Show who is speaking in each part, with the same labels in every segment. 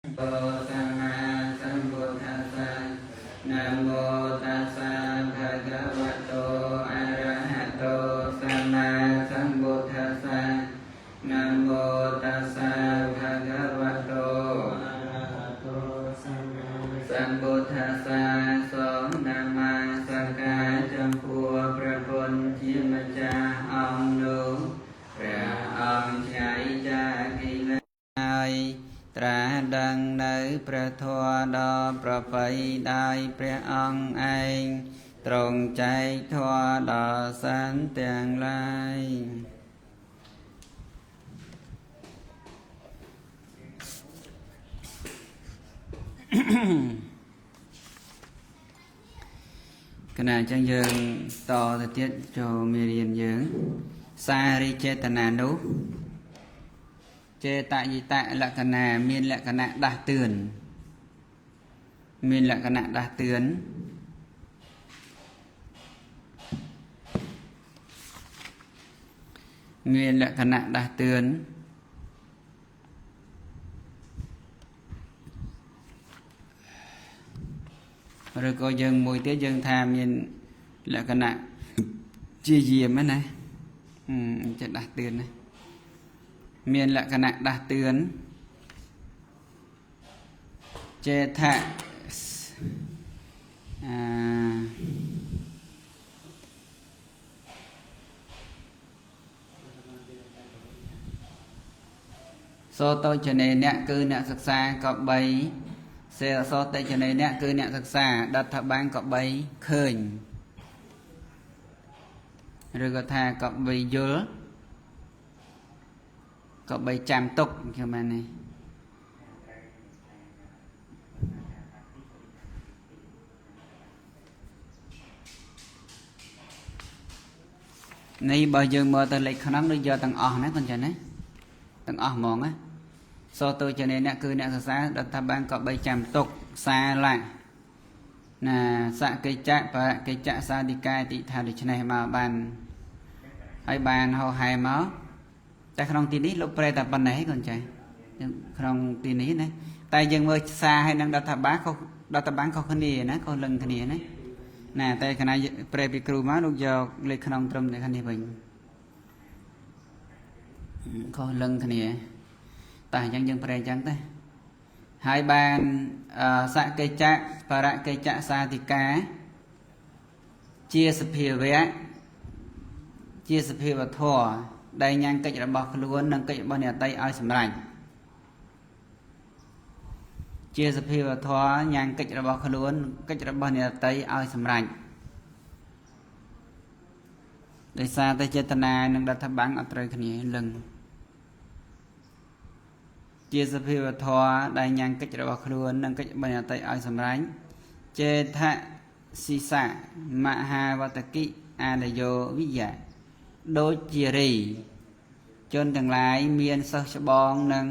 Speaker 1: សម្មាសម្ពុទ្ធស្ស នមោតស្សៈភគវតោអរហតោសម្មាសម្ពុទ្ធស្ស នមោតស្សៈភគវតោ
Speaker 2: អរហតោសម្មា
Speaker 1: សម្ពុទ្ធស្ស សូមនមស្ការចំពោះព្រះពុទ្ធជាម្ចាស់អង្គនោះ ព្រះអង្គឆ្ងាយចាកកិលេសហើយត្រាស់ដឹងនៅព្រះធម៌ដ៏ប្រពៃដោយព្រះអង្គឯង ទ្រង់ចែកធម៌ដល់សន្តាទាំងឡាយ គណៈអញ្ចឹងយើងតទៅទៀតចូលមេរៀនយើង សារិចេតនានោះ ចេតយិតលក្ខណៈ មានលក្ខណៈដាស់តឿន មានលក្ខណៈដាស់តឿន មានលក្ខណៈដាស់តឿន ឬក៏យើងមួយទៀតយើងថាមានលក្ខណៈជាយាមណា ចេះដាស់តឿនណា មានលក្ខណៈដាស់តឿន ចេថៈអាសោតចនេអ្នកគឺអ្នកសិក្សាក៏បីសេសោតចនេអ្នកគឺអ្នកសិក្សាដដ្ឋបាំងក៏បីឃើញ ឬក៏ថាក៏បីយល់ ក៏បីចាំទុក ខ្ញុំបាននេះនេះ បើយើងមើលទៅលេខក្នុង ដូចយកទាំងអស់ណាកូនចឹងណា ទាំងអស់ហ្មងណា សោតចនេអ្នកគឺអ្នកសិក្សាដដ្ឋបាំងក៏បីចាំទុក សាលៈណាសកិច្ចៈបរកិច្ចៈសាធិកាតិថាដូច្នេះមកបានហើយ បានហោហែមក តែក្នុងទីនេះលោកប្រែតែប៉ុណ្ណេះកូនចា ក្នុងទីនេះណា តែយើងមើលសារឲ្យនឹងរដ្ឋបាលខុស រដ្ឋបាលខុសគ្នាណា ខុសលឹងគ្នាណាណា តែខណៈប្រែពីគ្រូមក លោកយកលេខក្នុងត្រឹមតែខាងនេះវិញ ខុសលឹងគ្នា តែអញ្ចឹងយើងប្រែអញ្ចឹងទេហើយ បានសកិច្ចៈបរកិច្ចៈសាធិកា ជាសភាវៈ ជាសភាវធម៌ដែលញ៉ាំងកិច្ចរបស់ខ្លួននិងកិច្ចរបស់អ្នកដទៃឲ្យសម្រេច ជាសភាវធម៌ញ៉ាំងកិច្ចរបស់ខ្លួនកិច្ចរបស់អ្នកដទៃឲ្យសម្រេច ដោយសារតែចេតនានិងរដ្ឋបាលអត់ត្រូវគ្នាលឹង ជាសភាវធម៌ដែលញ៉ាំងកិច្ចរបស់ខ្លួននិងកិច្ចរបស់អ្នកដទៃឲ្យសម្រេច ចេថសិសៈមហាវតកិអានយោវិយៈ ដូចជារីជនទាំងឡាយមានសិស្សច្បងនិង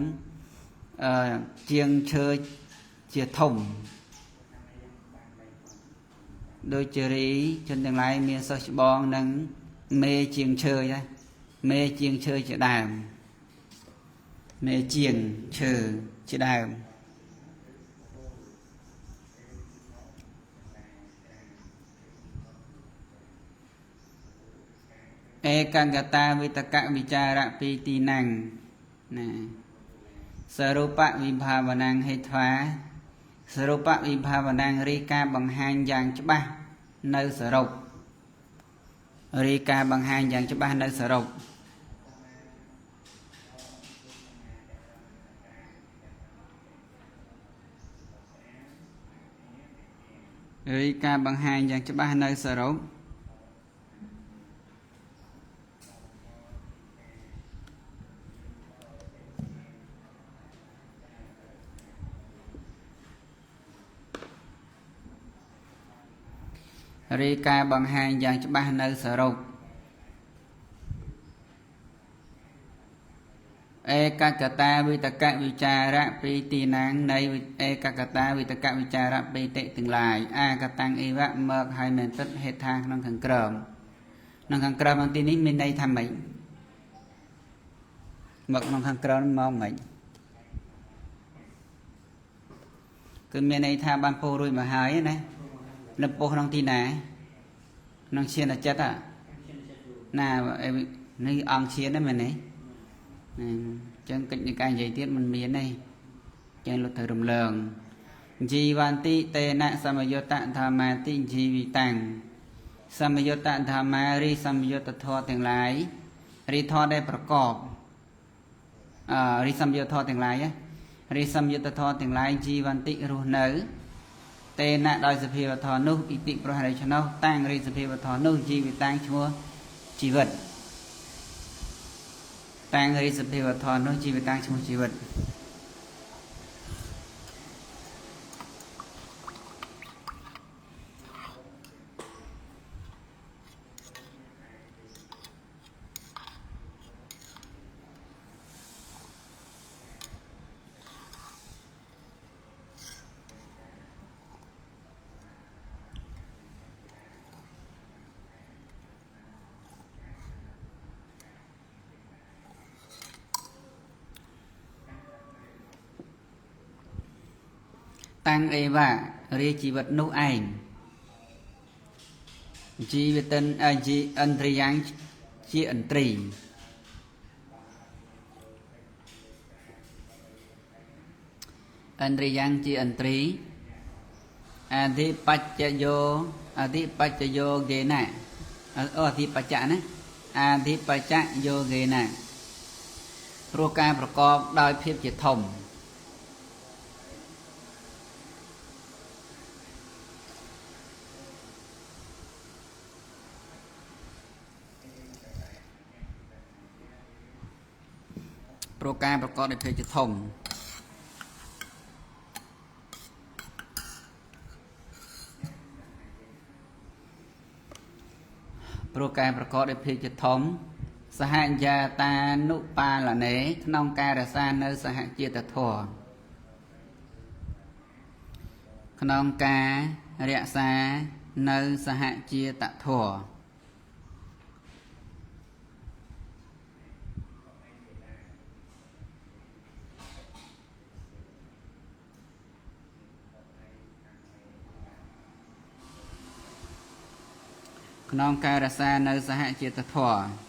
Speaker 1: អឺជាងឈើជាធំ ដូចជារីជនទាំងឡាយមានសិស្សច្បងនិងមេជាងឈើណា មេជាងឈើជាដើម មេជាងឈើជាដើម ឯកង្កតាវិតកវិចារៈពីទីណាំងណា សរូបវិභាវនាងហេត្វា សរូបវិභាវនាងរីការបង្ហាញយ៉ាងច្បាស់នៅសរុប រីការបង្ហាញយ៉ាងច្បាស់នៅសរុប រីការបង្ហាញយ៉ាងច្បាស់នៅសរុប រីការបង្ហាញយ៉ាងច្បាស់នៅសរុប ឯកកតាវិតកវិចារៈពីទីណាងនៃឯកកតាវិតកវិចារៈបេតិទាំងឡាយ អាកតាំងអេវៈមកហើយមែនពិត ហេតុថាក្នុងខាងក្រោម ក្នុងខាងក្រោមទីនេះមានន័យថាម៉េច មកក្នុងខាងក្រោមមកម៉េច? គឺមានន័យថាបានពោលរួចមកហើយណាលំពោះក្នុងទីណាក្នុងឈានចិត្តណានេះអង្គឈានហ្នឹងមែនទេអញ្ចឹងកិច្ចនៃការនិយាយទៀតមិនមានទេចឹងលោកត្រូវរំលងជីវន្តិតេនសមយុតធម្មាតិជីវិតាំងសមយុតធម្មារិសមយុតធម៌ទាំងឡាយរិធម៌ដែលប្រកបរិសមយុតធម៌ទាំងឡាយរិសមយុតធម៌ទាំងឡាយជីវន្តិរស់នៅតេនដោយសភាវធម៌នោះអ៊ីតិប្រហរិឆ្នោតាំងរិសភាវធម៌នោះជីវិតាំងឈ្មោះជីវិតតាំងរិសភាវធម៌នោះជីវិតាំងឈ្មោះជីវិតតាំងអេវ៉ារាជីវិតនោះឯងជីវិតិនជីឥន្ទ្រិយ៉ាងជាឥន្ទ្រីឥន្ទ្រិយ៉ាងជាឥន្ទ្រីអធិបច្ចយោអធិបច្ចយោហ្គេណាអធិបច្ចៈណាអធិបច្ចៈយោហ្គេណាព្រោះការប្រកបដោយភាពជាធំព្រោះការប្រកបដោយភាពជាធំព្រោះការប្រកបដោយភាពជាធំសហយាតានុបាលនេក្នុងការរក្សានៅសហជាតិធម៌ក្នុងការរក្សានៅសហជាតិធម៌ក្នុងការរក្សានៅសហជាតិធម៌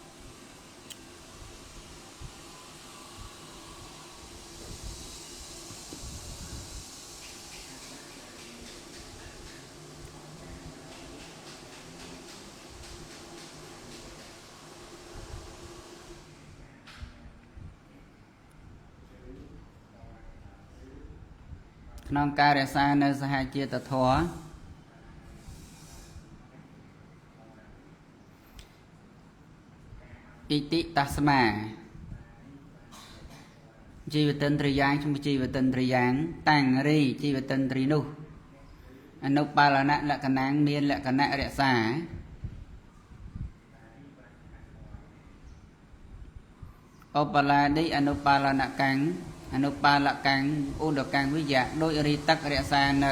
Speaker 1: ក្នុងការរក្សានៅសហជាតិធម៌អ៊ីតិតាស្មាជីវតិន្ទ្រិយ៉ាងឈ្មោះជីវតិន្ទ្រិយ៉ាងតាំងរីជីវតិន្ទ្រីនោះអនុបាលនៈលក្ខណៈមានលក្ខណៈរក្សាឧបលាឌិអនុបាលនកាំងអនុបាលកាំងឧដកាំងវិយៈដោយរីទឹករក្សានៅ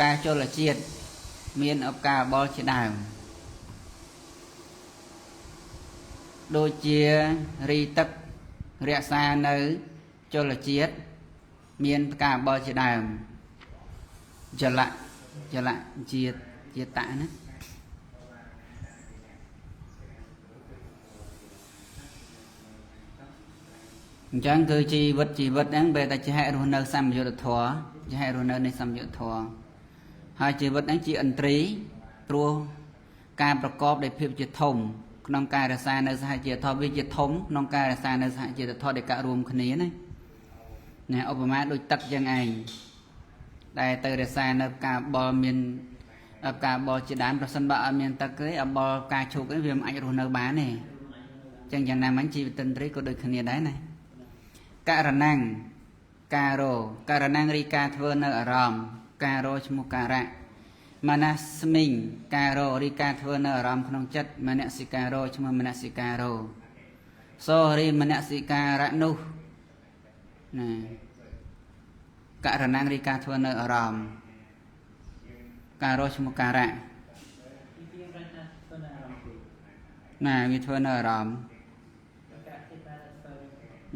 Speaker 1: ការជលជាតិមានឱការបលជាដើមដូចជារីទឹករក្សានៅជលជាតិមានផ្កាបលជាដើមចលៈចលៈជាតិជាតៈណាអញ្ចឹងគឺជីវិតហ្នឹងបែរតែជាហេតុរស់នៅសម្យុទ្ធធម៌ជាហេតុរស់នៅនៃសម្យុទ្ធធម៌ហើយជីវិតហ្នឹងជាឥន្ទ្រីព្រោះការប្រកបដោយភាពជាធំក្នុងការរក្សានៅសហជាតិធម៌វាជាធំក្នុងការរក្សានៅសហជាតិធម៌ដែលកាក់រួមគ្នាណាណាឧបមាដូចទឹកយ៉ាងឯងដែលទៅរក្សានៅការបលមានការបលជាដើមប្រសិនបើអត់មានទឹកទេអបលការឈូកទេវាមិនអាចរស់នៅបានទេអញ្ចឹងយ៉ាងណាមិញជីវិតិន្ទ្រីក៏ដូចគ្នាដែរណាករណੰការោករណੰរីការធ្វើនៅអារម្មណ៍ការោឈ្មោះការៈមនស្មិញការោរីការធ្វើនៅអារម្មណ៍ក្នុងចិត្តមនសិការោឈ្មោះមនសិការោសូរីមនសិការៈនោះណាករណੰរីការធ្វើនៅអារម្មណ៍ការោឈ្មោះការៈណាវាធ្វើនៅអារម្មណ៍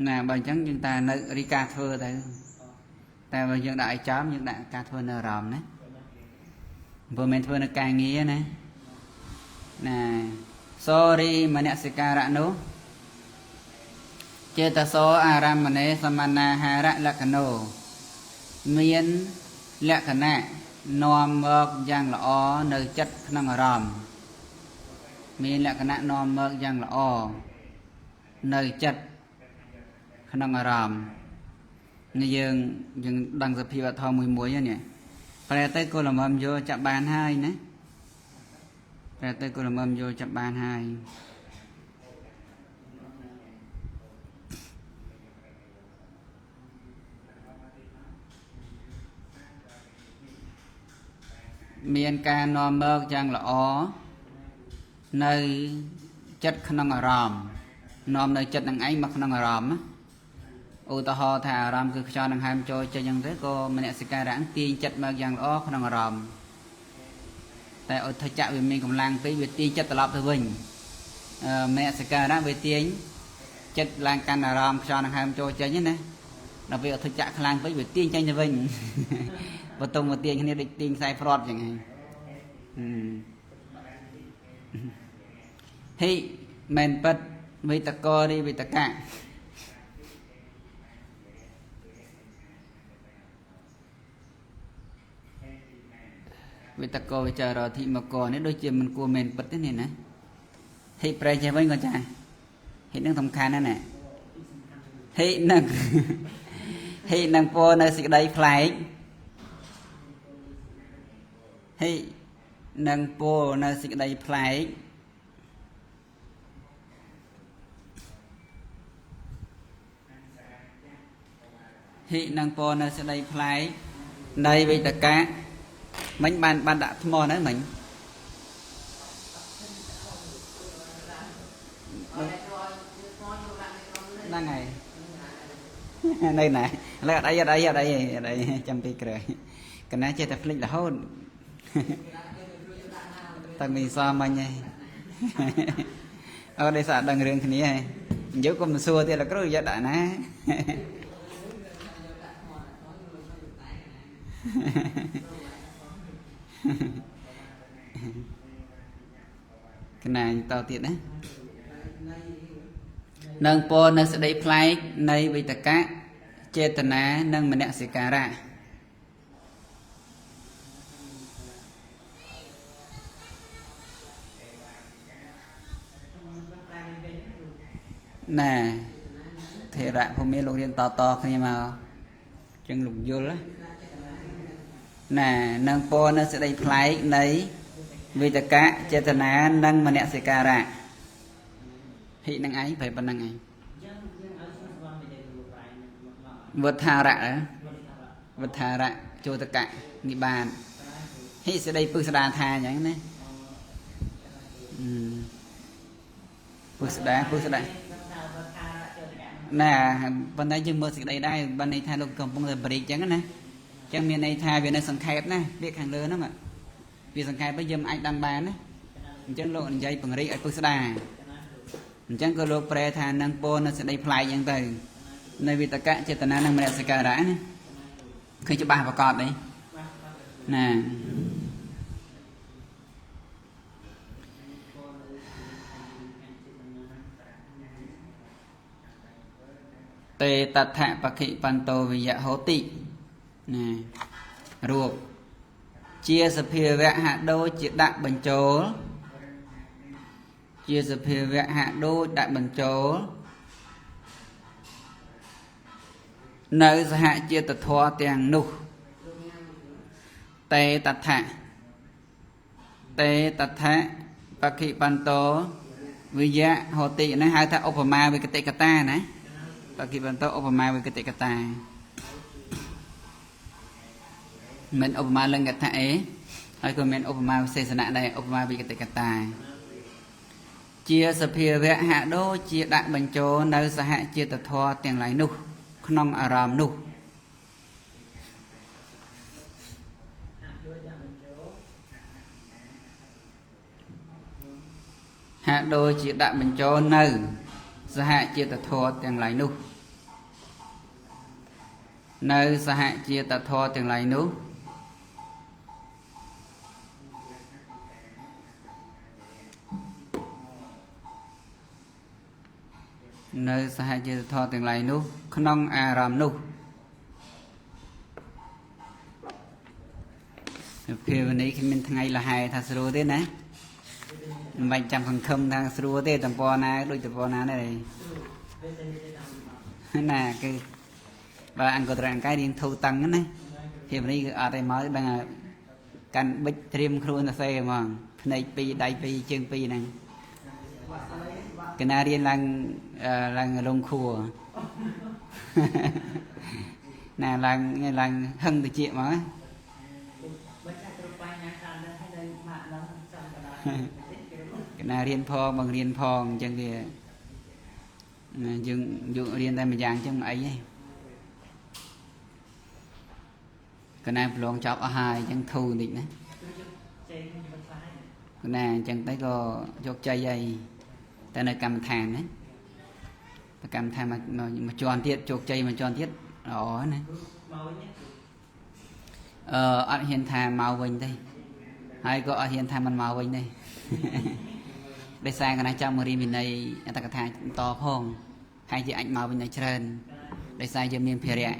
Speaker 1: ណាបើអញ្ចឹងយើងតានៅរីការធ្វើទៅ តែបើយើងដាក់ឲ្យចំយើងដាក់ការធ្វើនៅអារម្មណ៍ណាព្រោះមិនធ្វើនៅការងារណាណាសូរីមនសិការៈនោះចេតសោអារមណេសមនាហារៈលក្ខណោមានលក្ខណៈនាំមកយ៉ាងល្អនៅចិត្តក្នុងអារម្មណ៍មានលក្ខណៈនាំមកយ៉ាងល្អនៅចិត្តក្នុងអារម្មណ៍នេះយើងដឹងសភាវធម៌មួយៗនេះប្រែទៅក៏ល្មមយល់ចាប់បានហើយណាប្រែទៅក៏ល្មមយល់ចាប់បានហើយមានការនាំមកយ៉ាងល្អនៅចិត្តក្នុងអារម្មណ៍នាំនៅចិត្តនឹងឯងមកក្នុងអារម្មណ៍ឧទាហរណ៍ថាអារម្មណ៍គឺខ្យល់នឹងហើមចូលចេញហ្នឹងទៅក៏មនសិការៈទាញចិត្តមកយ៉ាងល្អក្នុងអារម្មណ៍តែឧទ្ធចៈវាមានកម្លាំងពេកវាទាញចិត្តត្រឡប់ទៅវិញមនសិការៈវាទាញចិត្តឡើងកាន់អារម្មណ៍ខ្យល់នឹងហើមចូលចេញណាដល់ពេលឧទ្ធចៈខ្លាំងពេកវាទាញចេញទៅវិញបើតុងមកទាញគ្នាដូចទាញខ្សែព្រ័ត្រចឹងឯងហិមែនពិតវិតករិវិតកៈវិតកវិចារធិមកនេះដូចជាមិនគួរមែនពិតទេនេះណាហិប្រែចេះវិញក៏ចាហិនឹងសំខាន់ណាស់ណាហិនឹងហិនឹងពោនៅសេចក្តីប្លែកហិនឹងពោនៅសេចក្តីប្លែកហិនឹងពោនៅសេចក្តីប្លែកនៃវិតកៈមិញបានដាក់ថ្មហ្នឹងមិញហ្នឹងហើយនៅណាឥឡូវអត់អីអត់អីអត់អីអត់អីចាំពីក្រោយកណាចេះតែភ្លេចរហូតតាំងពីសមិញហើយអត់ได้សាដឹងរឿងគ្នាហើយយកកុំសួរទៀតលោកគ្រូយកដាក់ណាកណាតទៀតណានឹងពោនៅសេចក្តីប្លែកនៃវិតកៈចេតនានិងមនសិការៈណែថេរៈភូមិលោករៀនតតគ្នាមកចឹងលោកយល់ណែនឹងពោនៅសេចក្តីប្លែកនៃវិតកៈចេតនានិងមនសិការៈហិនឹងឯងប្រែប៉ុណ្្នឹងឯងវត្ថារៈវត្ថារៈជោតកៈនិបាតហិសេចក្តីពឹស្ដាថាអញ្ចឹងណាពឹស្ដាពឹស្ដាណាប៉ុន្តែយើងមើលសេចក្តីដែរបានន័យថាលោកកំពុងតែបរិចអញ្ចឹងណាអញ្ចឹងមានន័យថាវានៅសង្ខេបណាវាខាងលើហ្នឹងវាសង្ខេបទៅយើងមិនអាចដឹងបានណាអញ្ចឹងលោកនិយាយពង្រីកឲ្យពឹស្ដាអញ្ចឹងក៏លោកប្រែថានឹងពោនៅសេចក្តីប្លែកអញ្ចឹងទៅនៅវិតកៈចេតនានិងមនសិការៈណាឃើញច្បាស់ប្រកបអីណាតេតថៈបខិបន្តោវិយហោតិណារូបជាសភាវៈហាក់ដូចជាដាក់បញ្ចូលជាសភាវៈហាក់ដូចដាក់បញ្ចូលនៅសហជាតិធម៌ទាំងនោះតេតថៈតេតថៈបខិបន្តោវិយហោតិហ្នឹងហៅថាឧបមាវិកតិកតាណាបខិបន្តោឧបមាវិកតិកតាមិនឧបមាលង្កថាអេហើយក៏មានឧបមាវិសេសនៈដែរឧបមាវិកតិកតាជាសភាវៈហាក់ដូចជាដាក់បញ្ចូលនៅសហជាតិធម៌ទាំងឡាយនោះក្នុងអារម្មណ៍នោះហាក់ដូចជាដាក់បញ្ចូលនៅសហជាតិធម៌ទាំងឡាយនោះ នៅសហជាតិធម៌ទាំងឡាយនោះនៅសហជាតិធម៌ទាំងឡាយនោះក្នុងអារម្មណ៍នោះភាវនីគ្មានថ្ងៃលហែថាស្រួលទេណាមិនបាច់ចាំសង្ឃឹមថាស្រួលទេតំពណាដូចតំពណានេះណាគឺបើអង្គត្រអង្គកាយរៀងធូរតឹងណាភាវនីគឺអត់ទេមកដឹងកាន់បិចត្រៀមខ្លួនទៅសេហ្មងភ្នែកពីរដៃពីរជើងពីរហ្នឹងកណារៀនឡើងឡើងលងខួរណាឡើងឡើងហឹងតិចមកកណារៀនផងបង្រៀនផងអញ្ចឹងវាយើងយករៀនតែម្យ៉ាងអញ្ចឹងមិនអីទេកណាប្រឡងចប់អស់ហើយអញ្ចឹងធូរបន្តិចណាកណាអញ្ចឹងទៅក៏យកជ័យហើយតែនៅកម្មដ្ឋានណាកម្មដ្ឋានមកជាន់ទៀតជោគជ័យមកជាន់ទៀតល្អណាអត់ហ៊ានថាមកវិញទេហើយក៏អត់ហ៊ានថាមិនមកវិញទេដោយសារកណាចង់មករៀនវិន័យអត្តកថាបន្តផងហើយជាអាចមកវិញได้ច្រើនដោយសារយើងមានភារៈ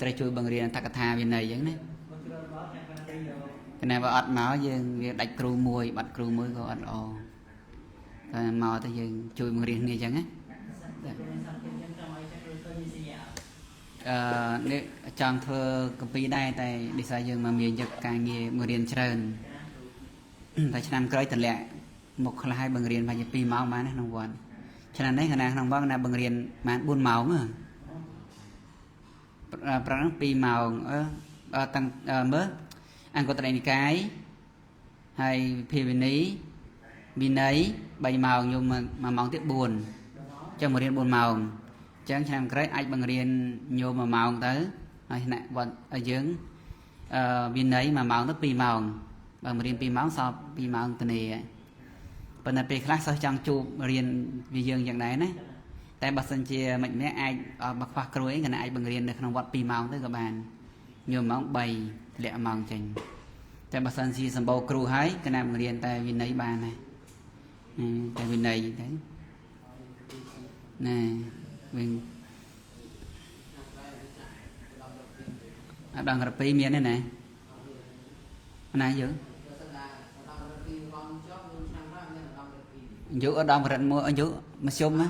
Speaker 1: ត្រូវជួយបង្រៀនអត្តកថាវិន័យអញ្ចឹងណាកណាបើអត់មកយើងវាដាច់គ្រូមួយបាត់គ្រូមួយក៏អត់ល្អតែមកទៅយើងជួយបង្រៀនគ្នាអញ្ចឹងណានេះចង់ធ្វើកម្ពីដែរតែដោយសារយើងមកមានយកការងារបង្រៀនច្រើនតែឆ្នាំក្រោយតម្លាក់មកខ្លះឲ្យបង្រៀនប្រហែលជា2ម៉ោងបានក្នុងវត្តឆ្នាំនេះកណាក្នុងវត្តណាបង្រៀនបាន4ម៉ោងប្រហែល2ម៉ោងតាំងមើលអង្គត្រនិកាយហើយភាវិនីវិន័យ3ម៉ោងយក1ម៉ោងទៀត4ចឹងបង្រៀន4ម៉ោងចឹងឆ្នាំក្រោយអាចបង្រៀនញោម1ម៉ោងទៅហើយថ្នាក់វត្តយើងវិន័យ1ម៉ោងទៅ2ម៉ោងបើបង្រៀន2ម៉ោងសល់2ម៉ោងទៅនេះប៉ុន្តែពេលខ្លះសិស្សចង់ជួបរៀនវាយើងយ៉ាងដែរណាតែបើសិនជាមួយម្នាក់អាចបើខ្វះគ្រូអីកណាអាចបង្រៀននៅក្នុងវត្ត2ម៉ោងទៅក៏បានញោមម៉ោង3ធ្លាក់ម៉ោងចេញតែបើសិនជាសម្បូរគ្រូហើយកណាបង្រៀនតែវិន័យបានណាតែវិន័យទៅណាវិញអត់ដល់រពីមានទេណាណាយើងយុអត់ដល់កម្រិតមួយយុមធ្យមណា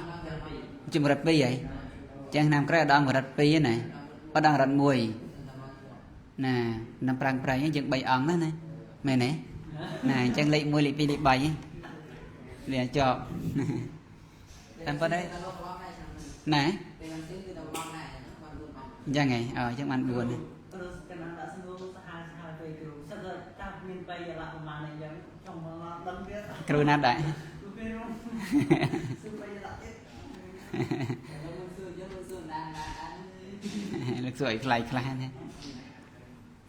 Speaker 1: ជំរិត2ហើយចឹងឆ្នាំក្រោយដល់កម្រិត2ណាអត់ដល់កម្រិត1ណានឹងប្រាំងប្រែងយើង3អង្គណាណាមែនទេណាអញ្ចឹងលេខ1លេខ2លេខ3វាជាប់តាមប៉ុណ្ណេះណាអញ្ចឹងហ៎អញ្ចឹងបាន4ណាគ្រូណាត់ដែរលោកសួរឲ្យខ្លៃខ្លះណា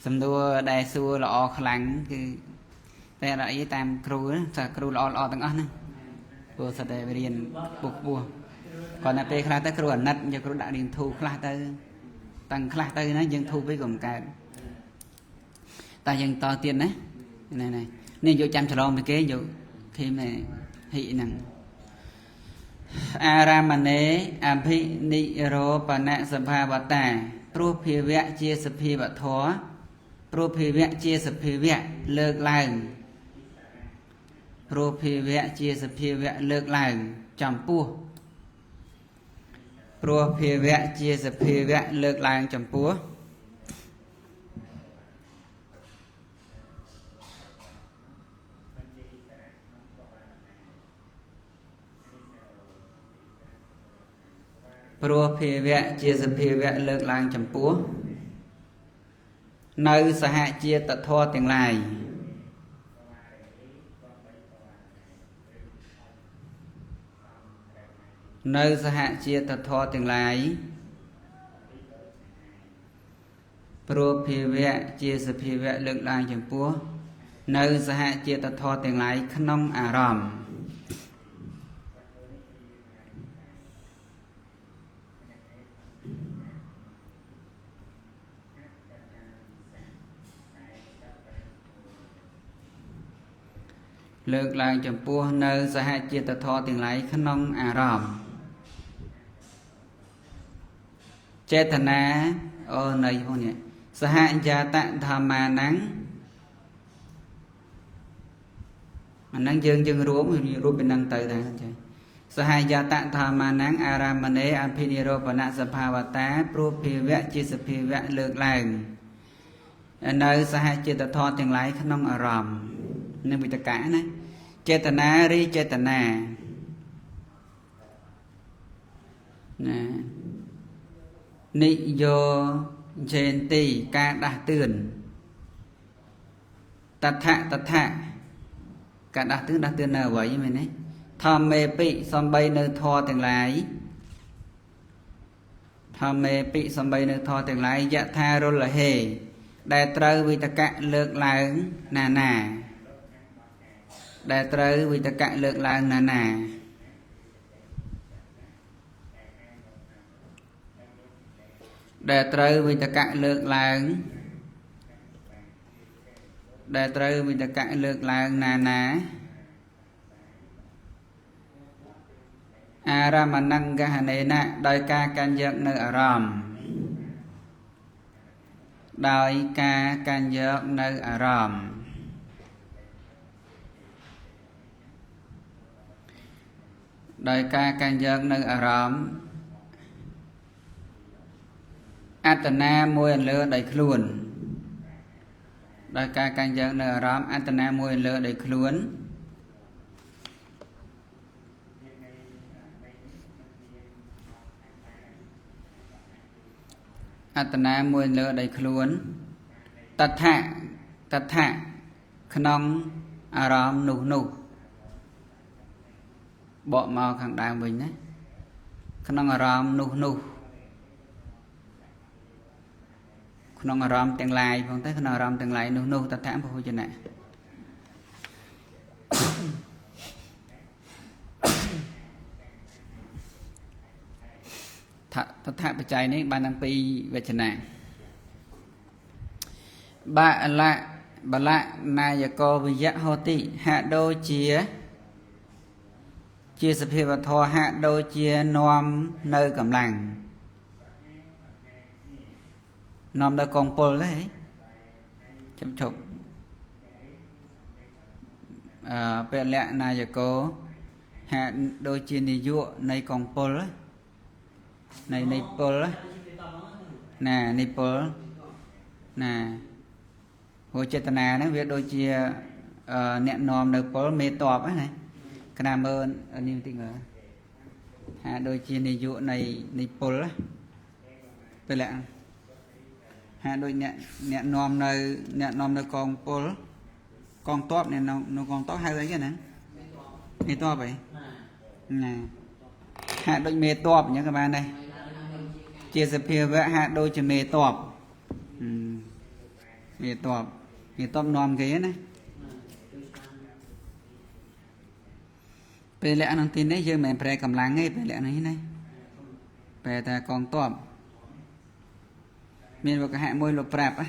Speaker 1: សំណួរដែលសួរល្អខ្លាំងគឺតែអត់អីតាមគ្រូថាគ្រូល្អល្អទាំងអស់ណាព្រោះសិតតែរៀនពុះពោះគាត់តែពេលខ្លះទៅគ្រូអាណិតយកគ្រូដាក់រៀនធូរខ្លះទៅតាំងខ្លះទៅណាយើងធូរពេកក៏មិនកើតតែយើងតទៀតណានេះនេះយកចាំច្រឡំពីគេយកខេមនេះហិហ្នឹងអារាមណេអភិនិរោបនសភាវតាព្រោះភាវៈជាសភាវធម៌ព្រោះភាវៈជាសភាវៈលើកឡើងព្រោះភាវៈជាសភាវៈលើកឡើងចំពោះព្រោះភាវៈជាសភាវៈលើកឡើងចំពោះព្រោះភាវៈជាសភាវៈលើកឡើងចំពោះនៅសហជាតិធម៌ទាំងឡាយនៅសហជាតិធម៌ទាំងឡាយព្រោះភាវៈជាសភាវៈលើកឡើងចំពោះនៅសហជាតិធម៌ទាំងឡាយក្នុងអារម្មណ៍ លើកឡើងចំពោះនៅសហជាតិធម៌ទាំងឡាយក្នុងអារម្មណ៍ចេតនាអូនៃផងនេះសហយាតធម្មានំអាហ្នឹងយើងរួមរូបពីហ្នឹងទៅដែរចាសហយាតធម្មានំអារាមណេអភិនិរោបនសភាវតាព្រោះភាវៈជាសភាវៈលើកឡើងនៅសហជាតិធម៌ទាំងឡាយក្នុងអារម្មណ៍នឹងវិតកៈណាចេតនារីចេតនាណានិយោចេនទីការដាស់តឿនតថៈតថៈការដាស់តឿនដាស់តឿននៅអ្វីមែនទេធម្មេពិសំបីនៅធម៌ទាំងឡាយធម្មេពិសំបីនៅធម៌ទាំងឡាយយថារុលហេដែលត្រូវវិតកៈលើកឡើងណាណាដែលត្រូវវិតកៈលើកឡើងណាណាដែលត្រូវវិតកៈលើកឡើងដែលត្រូវវិតកៈលើកឡើងណាណាអារមណង្កហនេនៈដោយការកាន់យកនៅអារម្មណ៍ដោយការកាន់យកនៅអារម្មណ៍ដោយការកាន់យកនៅអារម្មណ៍អត្តនាមួយអន្លើដោយខ្លួនដោយការកាន់យកនៅអារម្មណ៍អត្តនាមួយអន្លើដោយខ្លួនអត្តនាមួយលើដោយខ្លួនតថៈតថៈក្នុងអារម្មណ៍នោះនោះបកមកខាងដើមវិញណាក្នុងអារម្មណ៍នោះនោះក្នុងអារម្មណ៍ទាំងឡាយផងទៅក្នុងអារម្មណ៍ទាំងឡាយនោះនោះតថៈពហុជនៈតថបច្ច័យនេះបានតាំងពីវចនៈបលៈបលៈនាយកោវិយៈហោតិហាក់ដូចជាជាសភាវធម៌ហាក់ដូចជានាំនៅកម្លាំងនាំដល់កងពលទេចាំជប់ពលៈនាយកោហាក់ដូចជានាយកនៃកងពលនៃពលណានៃពលណាព្រោះចេតនាហ្នឹងវាដូចជាអ្នកនាំនៅពលមេតបហ្នឹងណាកណាមើលនេះបន្តិចមើលហាក់ដូចជានាយកនៃពលពលៈហាក់ដូចអ្នកនាំនៅអ្នកនាំនៅកងពលកងទ័ពអ្នកនៅកងទ័ពហៅអីគេហ្នឹងមេតបអីណាហាក់ដូចមេតបអញ្ចឹងក៏បានដែរជាសភាវៈហាក់ដូចជាមេតបមេតបមេតបនាំគេណាពេលលក្ខណៈទីនេះយើងមិនមែនប្រែកម្លាំងទេពេលលក្ខណៈនេះណាប្រែថាកងទ័ពមានវកហៈមួយលោកប្រាប់ណា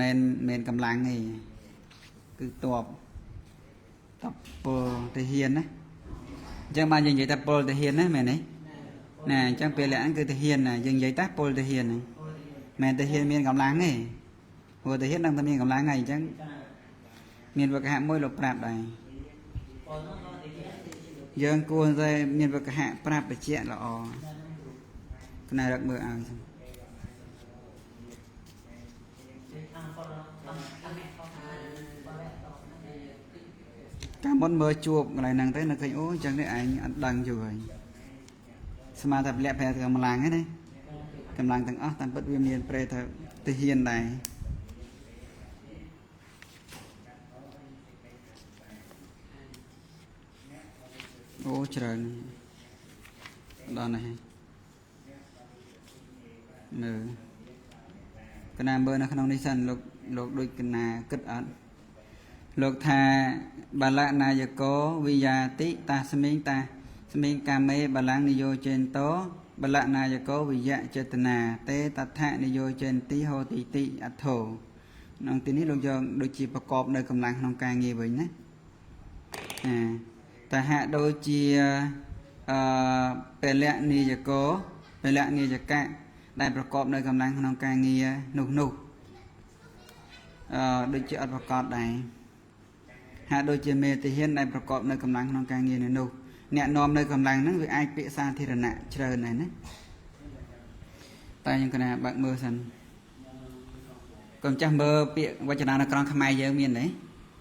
Speaker 1: មិនមែនកម្លាំងទេគឺទ័ពតបពលទាហានណាអញ្ចឹងបានយើងនិយាយថាពលទាហានណាមែនទេណាអញ្ចឹងពេលលក្ខណៈគឺទាហានណាយើងនិយាយតែពលទាហានហ្នឹងមិនទាហានមានកម្លាំងទេព្រោះទាហាននឹងតែមានកម្លាំងហើយអញ្ចឹងមានវកហៈមួយលោកប្រាប់ដែរយើងគួរតែមានវកហៈប្រាប់បញ្ជាក់ល្អគណៈរកមើលឲ្យកាលមុនមើលជួបកន្លែងហ្នឹងទៅនៅឃើញអូអញ្ចឹងនេះឯងអត់ដឹងយូរហើយស្មានតែលាក់ប្រែកម្លាំងហ្នឹងណាកម្លាំងទាំងអស់តាមពិតវាមានប្រែថាទាហានដែរអូច្រើនដល់នេះមើលកណាមើលនៅក្នុងនេះសិនលោកដូចកណាគិតអត់លោកថាបលនាយកោវិយាតិតាស្មិងតាស្មិងកាមេបលាំងនិយោចេនតោបលនាយកោវិយៈចេតនាទេតថៈនិយោចេនទីហោទីតិអត្ថោក្នុងទីនេះលោកយកដូចជាប្រកបនៅកម្លាំងក្នុងការងារវិញណា ណាតែហាក់ដូចជាអឺពលៈនិយកោពលៈនិយកៈដែលប្រកបនៅកម្លាំងក្នុងការងារនោះនោះអឺដូចជាអត់ប្រកបដែរហាក់ដូចជាមេទាហានដែលប្រកបនៅកម្លាំងក្នុងការងារនោះអ្នកនាំនៅកម្លាំងហ្នឹងវាអាចពាក្យសាធារណៈច្រើនដែរណាតែខ្ញុំកណាបើកមើលសិនកុំចាស់មើលពាក្យវចនានុក្រមខ្មែរយើងមានទេ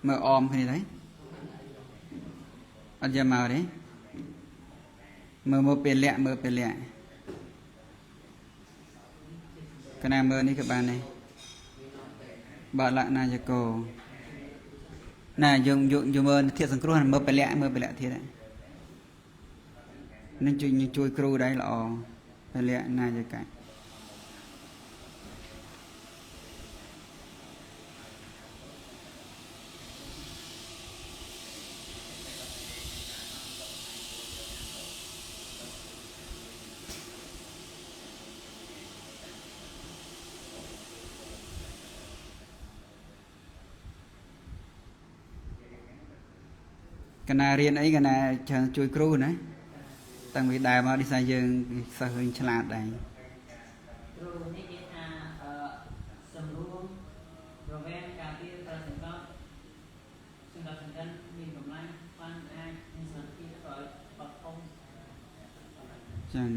Speaker 1: មើលអមគ្នាទេអត់យកមកទេមើលមើលពេលលៈមើលពេលលៈកណាមើលនេះក៏បានដែរបលណាយកោណាយើងយកមើលធាតុសង្គ្រោះមើលពលៈមើលពលៈធាតុនឹងជួយជួយគ្រូដែរល្អពលៈណាយកៈកណារៀនអីកណាច្រើនជួយគ្រូណាតាំងពីដើមមកនេះថាយើងសិស្សយើងឆ្លាតដែរ
Speaker 2: គ្រូនេះនិយាយថាសម្រួមរវាងការពារប្រសង្កត់សង្កត់សង្កិនមានកម្លាំងបានអាចមានសមត្ថភាពឲ្យបត់ធំ
Speaker 1: ចឹង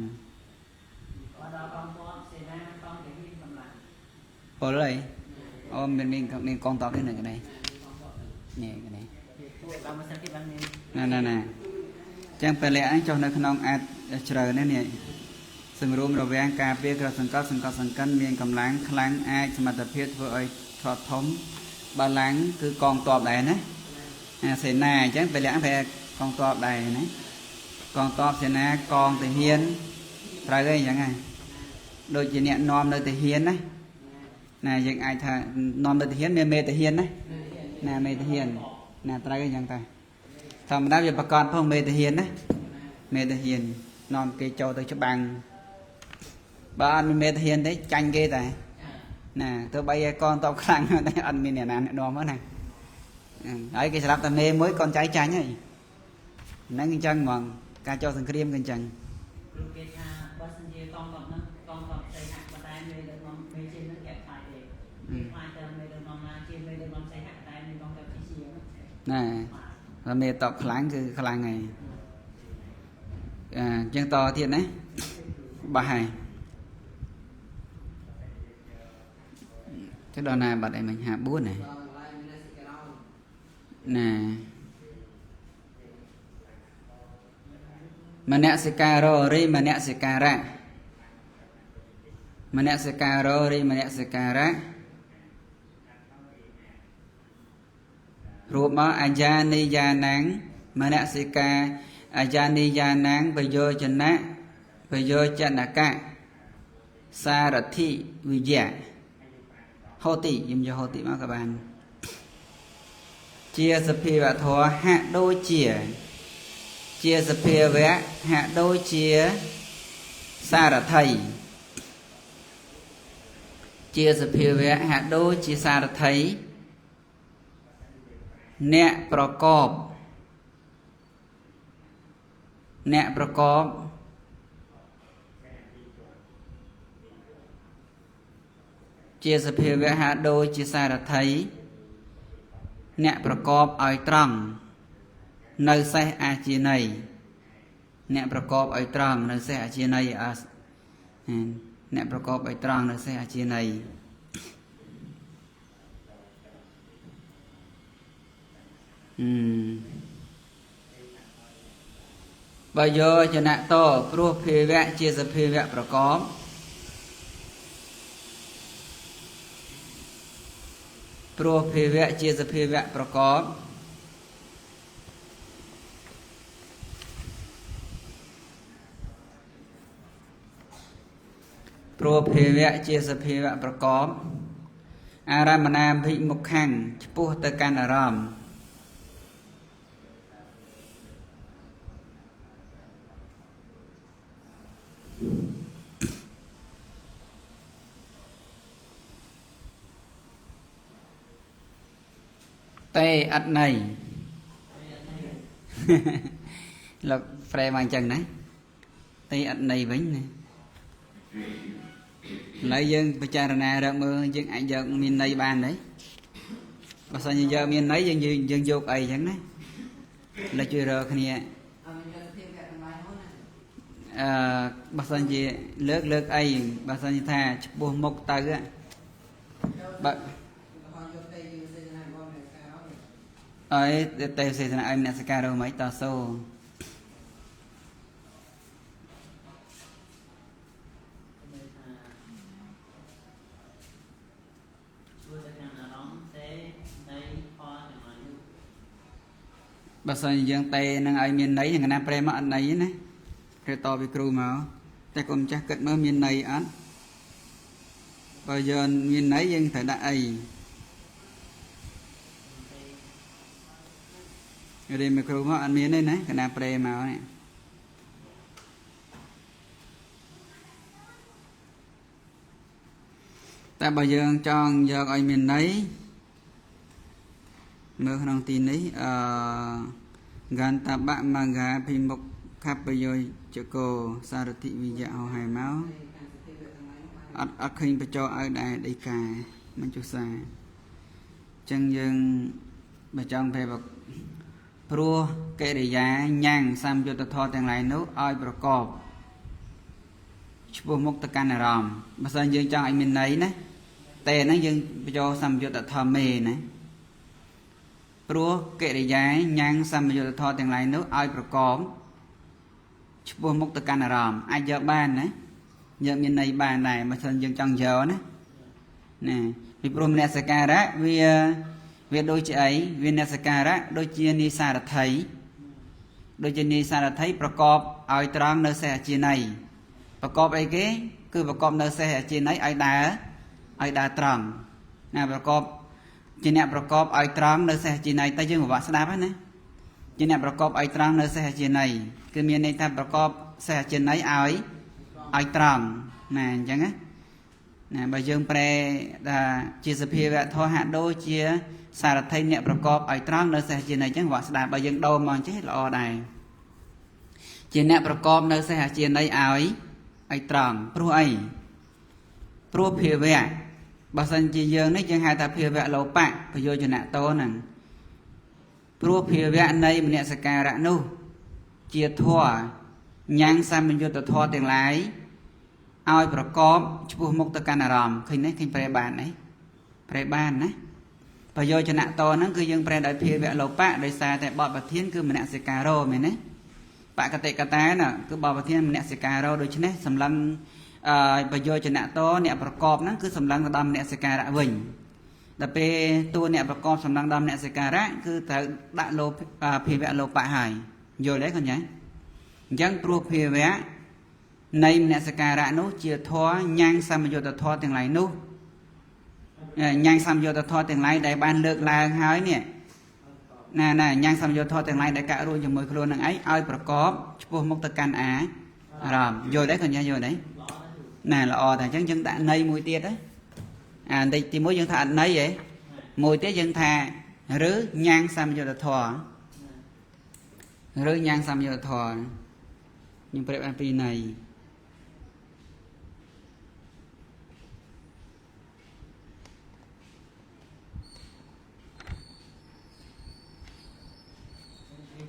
Speaker 2: ដល់កងទ័ពសេនាកងទាហានកម្លាំង
Speaker 1: ពលអីអូមានមានកងទ័ពនេះនៅកនេះនេះកនេះណាណាណាចឹងពលៈហ្នឹងចុះនៅក្នុងអាចច្រើនណាស់នេះសម្រួមរវាងការពារក្រសង្កត់សង្កត់សង្កិនមានកម្លាំងខ្លាំងអាចសមត្ថភាពធ្វើឲ្យធាត់ធំបលាំងគឺកងទ័ពដែរណាអាសេនាអញ្ចឹងពលៈហ្នឹងកងទ័ពដែរណាកងទ័ពសេនាកងទាហានត្រូវហើយអញ្ចឹងហើយដូចជាអ្នកនាំនៅទាហានណាណាយើងអាចថានាំនៅទាហានមានមេទាហានណាណាមេទាហានណាត្រូវអញ្ចឹងតែធម្មតាវាប្រកាសផងមេទាហានណាមេទាហាននាំគេចូលទៅច្បាំងបើអត់មានមេទាហានទេចាញ់គេតែណាទោះបីឲ្យកងតបខ្លាំងតែអត់មានអ្នកណាអ្នកនាំហ្នឹងណាហើយគេស្រាប់តែមេមួយកូនចៅចាញ់ហើយហ្នឹងអញ្ចឹងហ្មងការចូលសង្គ្រាមគឺអញ្ចឹង
Speaker 2: គ្រូគេថាបើសិនជាកងទ័ពហ្នឹងកងទ័ពស្អីហាក់តែមេដឹកនាំមេជាហ្នឹងគេខ្លាចទេគេខ្លាចតែមេដឹកនាំណាជាមេដឹកនាំស្អីហាក់តែមេកងទ័ពជា
Speaker 1: ណាបើមេតបខ្លាំងគឺខ្លាំងហើយអញ្ចឹងតទៀតណាបាស់ហើយទៅដល់ណាបាត់អីមិញ54ណាណាមនសិការោរិមនសិការៈមនសិការោរិមនសិការៈរូបមកអាយានិយានំមនសិកាអាយានិយានំប្រយោជនៈប្រយោជនកៈសារធិវិយៈហោតិយើងយកហោតិមកក៏បានជាសភាវធម៌ហាក់ដូចជាជាសភាវៈហាក់ដូចជាសារថីជាសភាវៈហាក់ដូចជាសារថីអ្នកប្រកបអ្នកប្រកបជាសភាវៈហាក់ដូចជាសារថីអ្នកប្រកបឲ្យត្រង់នៅសេះអាជាណីអ្នកប្រកបឲ្យត្រង់នៅសេះអាជាណីអ្នកប្រកបឲ្យត្រង់នៅសេះអាជាណីបើយោចនៈតព្រោះភាវៈជាសភាវៈប្រកបព្រោះភាវៈជាសភាវៈប្រកបព្រោះភាវៈជាសភាវៈប្រកបអារម្មណាភិមុខੰឆ្ពោះទៅកាន់អារម្មណ៍ តេអត្តន័យ លោកប្រែមកអញ្ចឹងណាតែអត់ន័យវិញណាឥឡូវយើងពិចារណារកមើលយើងអាចយកមានន័យបានទេបើសិនជាយកមានន័យយើងយើងយកអីអញ្ចឹងណាលើជួយរកគ្នាអឺបើសិនជាលើកលើកអីបើសិនជាថាឆ្ពោះមុខទៅបើអីទេសេសនាឲ្យមនសិការរមិនតសូបើសិនជាយើងទេនឹងឲ្យមានន័យហ្នឹងណាប្រែមកអត់ន័យណាគេតពីគ្រូមកតែកូនចាស់គិតមើលមានន័យអត់បើយើងមានន័យយើងត្រូវដាក់អីរៀនមកគ្រូមកអត់មានទេណាកណាប្រែមកនេះតែបើយើងចង់យកឲ្យមានន័យមើលក្នុងទីនេះអឺកន្តបៈមង្កាភិមុខខបយោជកោសារធិវិយៈហោហើយមកអត់អត់ឃើញបញ្ចោឲ្យដែរដីកាមិនចុះសាអញ្ចឹងយើងបើចង់ប្រែព្រោះកិរិយាញ៉ាំងសម្យុទ្ធធម៌ទាំងឡាយនោះឲ្យប្រកបឆ្ពោះមុខទៅកាន់អារម្មណ៍បើសិនយើងចង់ឲ្យមានន័យណាតែហ្នឹងយើងបញ្ចូលសម្យុទ្ធធម៌មេណាព្រោះកិរិយាញ៉ាំងសម្យុទ្ធធម៌ទាំងឡាយនោះឲ្យប្រកបឆ្ពោះមុខទៅកាន់អារម្មណ៍អាចយកបានណាយកមានន័យបានដែរបើសិនយើងចង់យកណាណាពីព្រោះមនសិការៈវាដូចជាអីវានសិការៈដូចជានិសារថីដូចជានិសារថីប្រកបឲ្យត្រង់នៅសេះអជាណ័យប្រកបអីគេគឺប្រកបនៅសេះអជាណ័យឲ្យដើរត្រង់ណាប្រកបជាអ្នកប្រកបឲ្យត្រង់នៅសេះអជាណ័យតែយើងពិបាកស្ដាប់ណាជាអ្នកប្រកបឲ្យត្រង់នៅសេះអជាណ័យគឺមានន័យថាប្រកបសេះអជាណ័យឲ្យត្រង់ណាអញ្ចឹងណាណាបើយើងប្រែថាជាសភាវៈធម៌ហាក់ដូចជាសារថីអ្នកប្រកបឲ្យត្រង់នៅសេះជាន័យអញ្ចឹងវ៉ាក់ស្ដាប់បើយើងដូរមកអញ្ចេះល្អដែរជាអ្នកប្រកបនៅសេះជាន័យឲ្យត្រង់ព្រោះអីព្រោះភាវៈបើសិនជាយើងនេះយើងហៅថាភាវៈលោបៈប្រយោជនៈតោហ្នឹងព្រោះភាវៈនៃមនសិការៈនោះជាធម៌ញ៉ាំងសម្យុទ្ធធម៌ទាំងឡាយឲ្យប្រកបឆ្ពោះមុខទៅកាន់អារម្មណ៍ឃើញទេឃើញប្រែបានទេប្រែបានណាប្រយោជនៈតហ្នឹងគឺយើងប្រែដោយភាវៈលោបៈដោយសារតែបទប្រធានគឺមនសិការោមែនទេបកតិកតាណាគឺបទប្រធានមនសិការោដូច្នេះសម្លឹងប្រយោជនៈតអ្នកប្រកបហ្នឹងគឺសម្លឹងទៅដល់មនសិការៈវិញដល់ពេលតួអ្នកប្រកបសម្លឹងដល់មនសិការៈគឺត្រូវដាក់លោភាវៈលោបៈហើយយល់ទេកូនចាអញ្ចឹងព្រោះភាវៈនៃមនសិការៈនោះជាធម៌ញ៉ាំងសម្យុទ្ធធម៌ទាំងឡាយនោះញ៉ាំងសម្យុទ្ធធម៌ទាំងឡាយដែលបានលើកឡើងហើយនេះណាណាញ៉ាំងសម្យុទ្ធធម៌ទាំងឡាយដែលកាក់រួចជាមួយខ្លួននឹងឯងឲ្យប្រកបឆ្ពោះមុខទៅកាន់អារម្មណ៍យល់ទេកញ្ញាយល់ទេណាល្អតែអញ្ចឹងយើងដាក់ន័យមួយទៀតណាអាបន្តិចទីមួយយើងថាអត់ន័យហ៎មួយទៀតយើងថាឬញ៉ាំងសម្យុទ្ធធម៌ឬញ៉ាំងសម្យុទ្ធធម៌ខ្ញុំប្រាប់បានពីរន័យ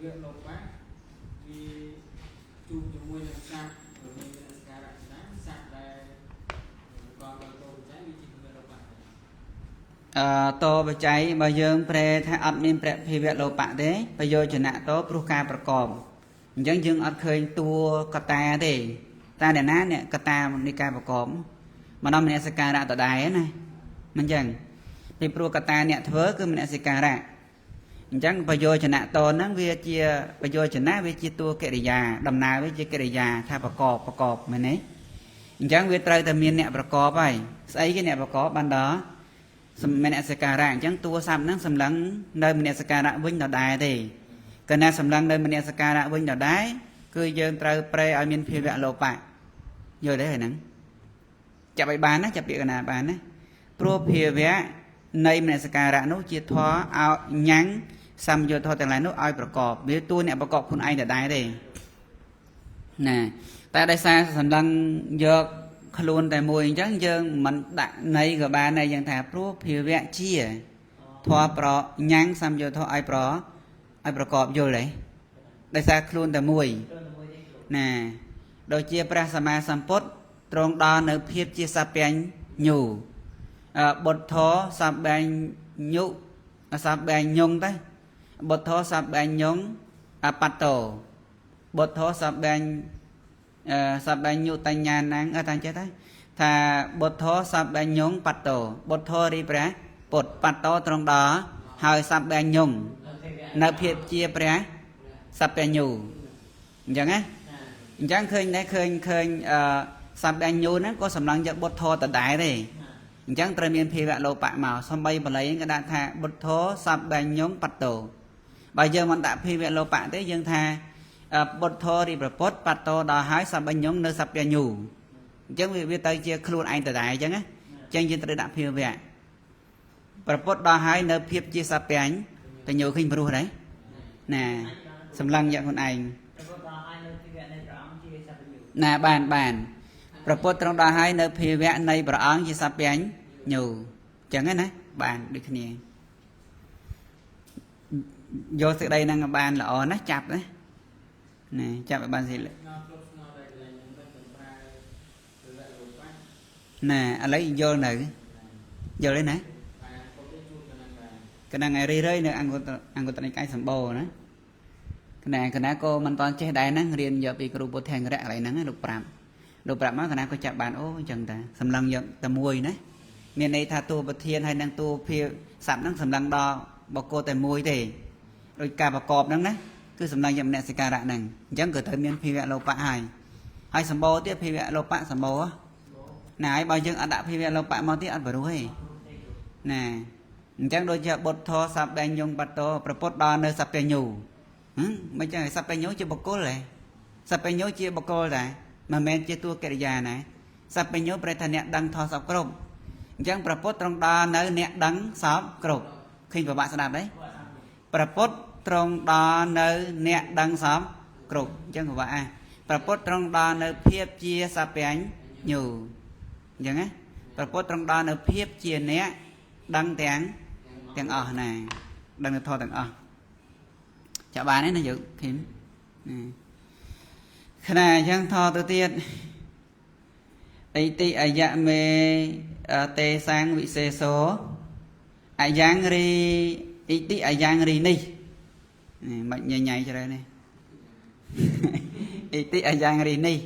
Speaker 3: វាលោបៈវាជួបជាមួយនឹងសត្វមានមនសិការៈណាសត្វដែលប្រកបដោយតោបច្ច័យវាជាលោបៈ
Speaker 1: តោបច្ច័យបើយើងប្រែថាអត់មានព្រះភាវៈលោបៈទេប្រយោជនៈតោព្រោះការប្រកបអញ្ចឹងយើងអត់ឃើញតួកតាទេតាអ្នកណាអ្នកកតានៃការប្រកបមនសិការៈដដែលណាមិនអញ្ចឹងពីព្រោះកតាអ្នកធ្វើគឺមនសិការៈអញ្ចឹងប្រយោជនៈតហ្នឹងវាជាប្រយោជនៈវាជាតួកិរិយាដំណើរវាជាកិរិយាថាប្រកបប្រកបមែនទេអញ្ចឹងវាត្រូវតែមានអ្នកប្រកបហើយស្អីគេអ្នកប្រកបបានដល់មនសិការៈអញ្ចឹងតួស័ព្ទហ្នឹងសម្លឹងនៅមនសិការៈវិញដដែលទេកាលណាសម្លឹងនៅមនសិការៈវិញដដែលគឺយើងត្រូវប្រែឲ្យមានភាវៈលោបៈយល់ទេហ្នឹងចាប់ឲ្យបានណាចាប់ពាក្យកណាបានណាព្រោះភាវៈនៃមនសិការៈនោះជាធម៌ឲ្យញ៉ាំង សម្យោធម៌ទាំងឡាយនោះឲ្យប្រកបវាតួអ្នកប្រកបខ្លួនឯងដដែលទេណាតែដោយសារសម្លឹងយកខ្លួនតែមួយអញ្ចឹងយើងមិនដាក់ន័យក៏បានដែរយើងថាព្រោះភាវៈជាធម៌ប្រញ៉ាំងសម្យោធម៌ឲ្យប្រកបយល់ទេដោយសារខ្លួនតែមួយណាដូចជាព្រះសម្មាសម្ពុទ្ធទ្រង់ដល់នៅភាពជាសព្វញ្ញូបុទ្ធោសព្វញ្ញុសព្វញ្ញងទៅបុទ្ធោសព្វញ្ញងអបត្តោបុទ្ធោសព្វញ្ញុតញ្ញាណังអត់តាចេះទេថាបុទ្ធោសព្វញ្ញងបត្តោបុទ្ធោរីព្រះពុទ្ធបត្តោទ្រង់ដល់ហើយសព្វញ្ញងនៅភាពជាព្រះសព្វញ្ញូអញ្ចឹងណាអញ្ចឹងឃើញដែរឃើញសព្វញ្ញូហ្នឹងក៏សម្លឹងយកបុទ្ធោដដែលទេអញ្ចឹងត្រូវមានភាវៈលោបៈមកសំបីបល័យក៏ដាក់ថាបុទ្ធោសព្វញ្ញងបត្តោបើយើងមិនដាក់ភាវៈលោបៈទេយើងថាបុទ្ធោរីប្រពុតបត្តោដល់ហើយសព្វញ្ញងនៅសព្វញ្ញូអញ្ចឹងវាទៅជាខ្លួនឯងដដែលអញ្ចឹងណាអញ្ចឹងយើងត្រូវដាក់ភាវៈប្រពុតដល់ហើយនៅភាពជាសព្វញ្ញូឃើញព្រោះដែរណាសម្លឹងយកខ្លួនឯងណាបានប្រពុតត្រង់ដល់ហើយនៅភាវៈនៃព្រះអង្គជាសព្វញ្ញូអញ្ចឹងណាបានដូចគ្នាយកសេចក្តីហ្នឹងបានល្អណាស់ចាប់ណាណាចាប់ឲ្យបានសិណាឥឡូវយល់នៅយល់ទេណាកណ្ដឹងឯរឿយៗនៅអង្គតនិកាយសម្បូរណាកណ្ណាក៏មិនតាន់ចេះដែរហ្នឹងរៀនយកពីគ្រូពុទ្ធអង្គរៈកន្លែងហ្នឹងលោកប្រាប់មកកណ្ណាក៏ចាប់បានអូអញ្ចឹងតាសម្លឹងយកតែមួយណាមានន័យថាតួប្រធានហើយនឹងតួភាស័ព្ទហ្នឹងសម្លឹងដល់បុគ្គលតែមួយទេដោយការប្រកបហ្នឹងណាគឺសម្លឹងយកមនសិការៈហ្នឹងអញ្ចឹងក៏ត្រូវមានភាវៈលោបៈហើយសម្បូរទៀតភាវៈលោបៈសម្បូរណាហើយបើយើងអត់ដាក់ភាវៈលោបៈមកទៀតអត់បរុះទេណាអញ្ចឹងដូចជាបុទ្ធោសព្វញ្ញងបតោប្រពុតដល់នៅសព្វញ្ញូមិនចឹងសព្វញ្ញូជាបុគ្គលហ៎សព្វញ្ញូជាបុគ្គលដែរមិនមែនជាតួកិរិយាណាសព្វញ្ញូប្រែថាអ្នកដឹងធម៌សពគ្រប់អញ្ចឹងប្រពុតត្រង់ដល់នៅអ្នកដឹងសពគ្រប់ឃើញប្របាក់ស្ដាប់ទេប្រពុតត្រង់ដល់នៅអ្នកដឹងសពគ្រប់អញ្ចឹងប្របាក់ប្រពុតត្រង់ដល់នៅភាពជាសព្វញ្ញូអញ្ចឹងណាប្រពុតត្រង់ដល់នៅភាពជាអ្នកដឹងទាំងអស់ណាដឹងធម៌ទាំងអស់ចាប់បានទេណាយើងឃឹមណាខណៈអញ្ចឹងធម៌ទៅទៀតអិតិអយៈមេទេសាំងវិសេសោអយ៉ាងរីអិតិអយ៉ាងរីនេះមិនញញៃច្រើនទេអិតិអយ៉ាងរីនេះ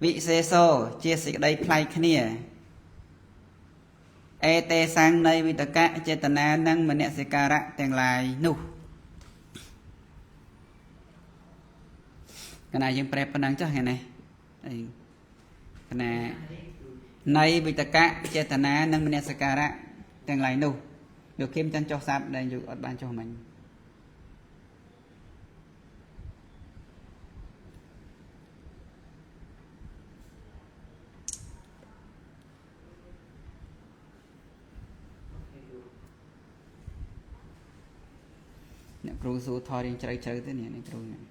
Speaker 1: វិសេសោជាសេចក្តីប្លែកគ្នាអេទេសាំងនៃវិតកៈចេតនានិងមនសិការៈទាំងឡាយនោះកណាយើងប្រែប៉ុណ្ណឹងចុះថ្ងៃនេះអីកណានៃវិតកៈចេតនានិងមនសិការៈទាំងឡាយនោះលោកគឹមចង់ចុះសាប់ដែលយូរអត់បានចុះមិញអ្នកគ្រូសួរថយរៀងជ្រៅទេនេះអ្នកគ្រូនេះ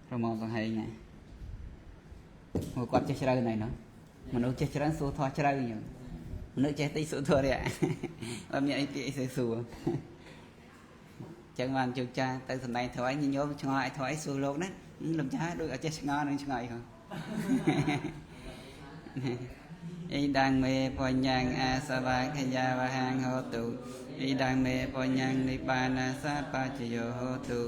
Speaker 1: ប្រមសង្ហែងណាមកគាត់ចេះជ្រៅណៃណោះមនុស្សចេះច្រើនសួរថយជ្រៅអញ្ចឹងមនុស្សចេះតិចសួរថយនេះអត់មានអីពាក្យអីសួរចឹងបានជោគចាទៅសំដែងថយញញោមឆ្ងល់ឲ្យថយសួរលោកណាលំចាដូចអត់ចេះឆ្ងល់នឹងឆ្ងល់អីហ៎អ៊ីដាងមេបញ្ញាងអាសវាខយាវហាងហោតុអ៊ីដាងមេបញ្ញាងនិបានាសាបច្ចយោហោតុ